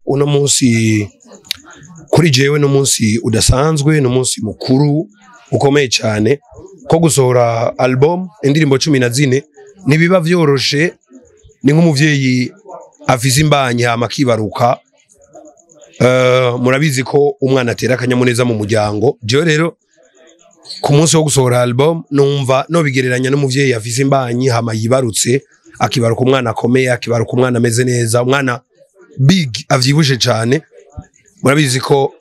Uno munsi kuri jewe n'umunsi udasanzwe, n'umunsi mukuru ukomeye cyane ko gusohora album indirimbo 14 ntibiba vyoroshe. Ni nk'umuvyeyi afise imbanyi hama akibaruka. Murabizi ko umwana atera akanyamuneza mu muryango. Jewe rero ku munsi wo gusohora album numva nobigereranya n'umuvyeyi afise imbanyi hama yibarutse, akibaruka umwana akomeye, akibaruka umwana ameze neza, umwana big avyibushe cyane. Murabizi ko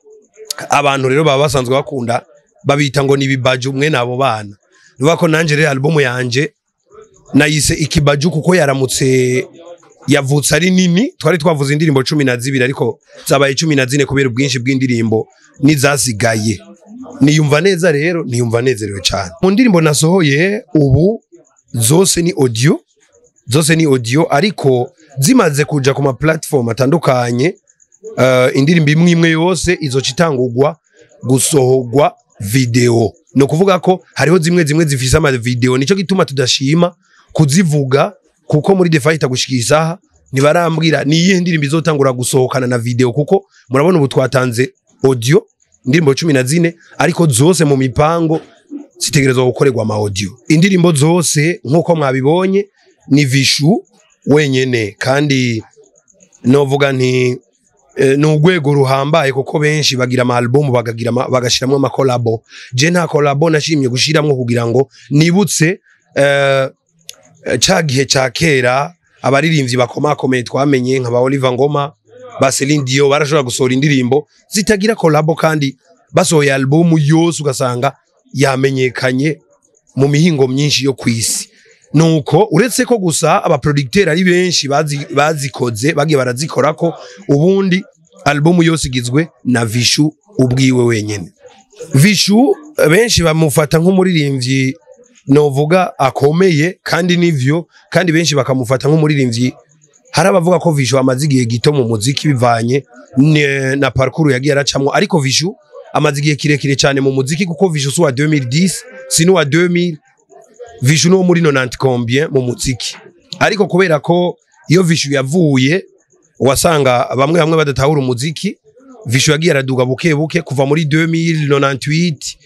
abantu rero baba basanzwe bakunda babita ngo ni ibibaju mwe nabo bana. Nuvuga ko nanje rero album yanje nayise Ikibaju kuko yaramutse yavutse ari nini. Twari twavuze indirimbo 12 ariko zabaye 14 kubera ubwinshi bw'indirimbo n'izasigaye. Niyumva neza rero, niyumva nezerewe cyane. Mu ndirimbo nasohoye ubu zose ni audio, zose ni audio, ariko zimaze kuja ku ma platform atandukanye, indirimbo imwe imwe yose izoca itangurwa gusohorwa video. No kuvuga ko hariho zimwe zimwe zifise ama video, nico gituma tudashima kuzivuga kuko muri The Fighter gushika isaha ntibarambwira ni iyihe ndirimbo izotangura gusohokana na video, kuko murabona ubu twatanze audio indirimbo 14 ariko zose mu mipango zitegerezwa gukorerwa ama audio. Indirimbo zose nkuko mwabibonye ni Vishu wenyene, kandi novuga nti ni urwego ruhambaye kuko benshi bagira ama album bagagira bagashiramwo ama collabo. Je nta collabo nashimye gushiramwo kugira ngo nibutse ca gihe ca kera abaririmbyi bakomakomeye twamenye nka ba Oliver Ngoma, ba Celine Dion barashobora gusohora indirimbo zitagira collabo, kandi basohoye album yose ugasanga yamenyekanye mu mihingo myinshi yo kwisi. Nuko uretse ko gusa abaproducteur ari benshi bazikoze bagiye barazikorako, ubundi album yose igizwe na Vishu ubwiwe wenyene. Vishu benshi bamufata nk'umuririmbyi novuga akomeye, kandi nivyo, kandi benshi bakamufata nk'umuririmbyi. Hari abavuga ko Vishu amaze igihe gito mu muziki bivanye na parcours yagiye aracamwo, ariko Vishu amaze igihe kirekire cyane mu muziki kuko Vishu si uwa 2010, si n'uwa 2000, Vishu n'uwo muri 90 combien mu muziki. Ariko kubera ko iyo Vishu yavuye wasanga bamwe bamwe badatahura umuziki, Vishu yagiye araduga buke buke kuva muri 2098,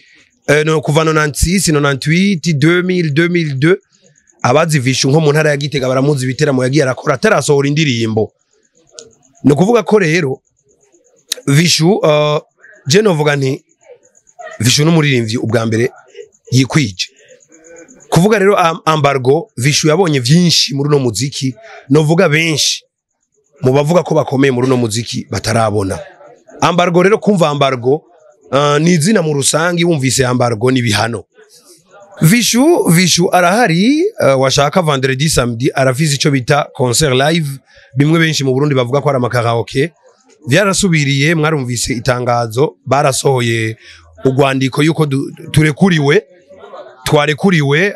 no, kuva 96, 98, 2000, 2002. Abazi Vishu nko mu ntara ya Gitega baramuzi ibiteramo yagiye arakora atarasohora indirimbo. Ni ukuvuga ko rero Vishu, je novuga nti Vishu n'umuririmbyi ubwa mbere yikwije. Kuvuga rero embargo, Vishu yabonye vyinshi muri uno muziki, novuga benshi mu bavuga ko bakomeye muri uno muziki batarabona. Embargo rero, kumva embargo, ni izina mu rusangi, wumvise embargo ni bihano. Vishu arahari, washaka vendredi, samedi arafise ico bita concert live, bimwe benshi mu Burundi bavuga ko ari amakaraoke. Vyarasubiriye, mwarumvise itangazo barasohoye urwandiko yuko turekuriwe, twarekuriwe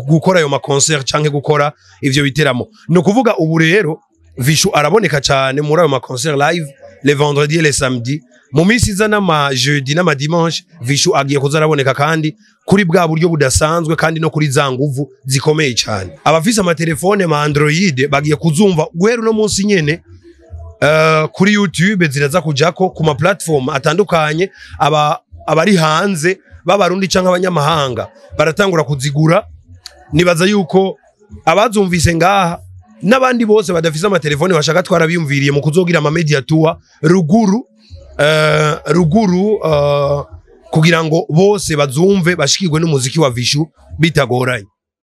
gukora ayo ma concert canke gukora ivyo biteramo. No kuvuga ubu rero Vishu araboneka cyane muri ayo ma concert live les vendredi et les samedi. Mu minsi iza n'ama jeudi n'ama dimanche Vishu agiye kuza araboneka, kandi kuri bwa buryo budasanzwe kandi no kuri za nguvu zikomeye cyane. Abafise amatelefone ma Android bagiye kuzumva guhera uno munsi nyene, kuri YouTube ziraza kujako, ku ma platform atandukanye. Aba abari hanze b'abarundi canke abanyamahanga baratangura kuzigura. Nibaza yuko abazumvise ngaha n'abandi bose badafise amatelefone bashaka, twarabiyumviriye mu kuzogira ama media tour ruguru, ruguru, kugira ngo bose bazumve bashikirwe n'umuziki wa Vishu bitagoranye.